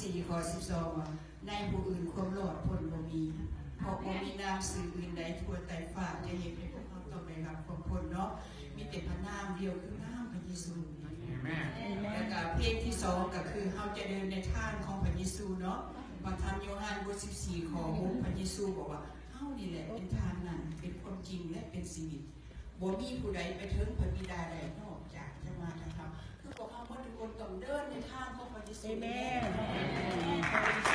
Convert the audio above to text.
ສີ່ ຂໍ້ ສິບສອງ ວ່າ ໃນຜູ້ອື່ນຄວາມລອດພົ້ນບໍ່ມີ ເພາະບໍ່ມີນາມຊື່ອື່ນໃດທົ່ວໃຕ້ຟ້າຈະເຮັດໃຫ້ພວກເຮົາຕ້ອງໄດ້ຮັບຄວາມພົ້ນເນາະ ມີແຕ່ພະນາມດຽວຄືນາມພະເຢຊູ. ແລ້ວກໍເພງທີສອງກໍຄືເຮົາຈະເດີນໃນທາງຂອງພະເຢຊູເນາະ ພະທຳໂຍຮັນບົດສິບສີ່ ຂໍ້ຫົກ ພະເຢຊູບອກວ່າ ເຮົານີ້ແຫຼະເປັນທາງນັ້ນ ເປັນຄວາມຈິງ ແລະເປັນຊີວິດ ບໍ່ມີຜູ້ໃດໄປເຖິງພະບິດາໄດ້ນອກຈາກຈະມາທາງເຮົາ ຄືພວກເຮົາໝົດທຸກຄົນຕ້ອງເດີນໃນທາງຂອງພະເຢຊູ. ເອເມນ.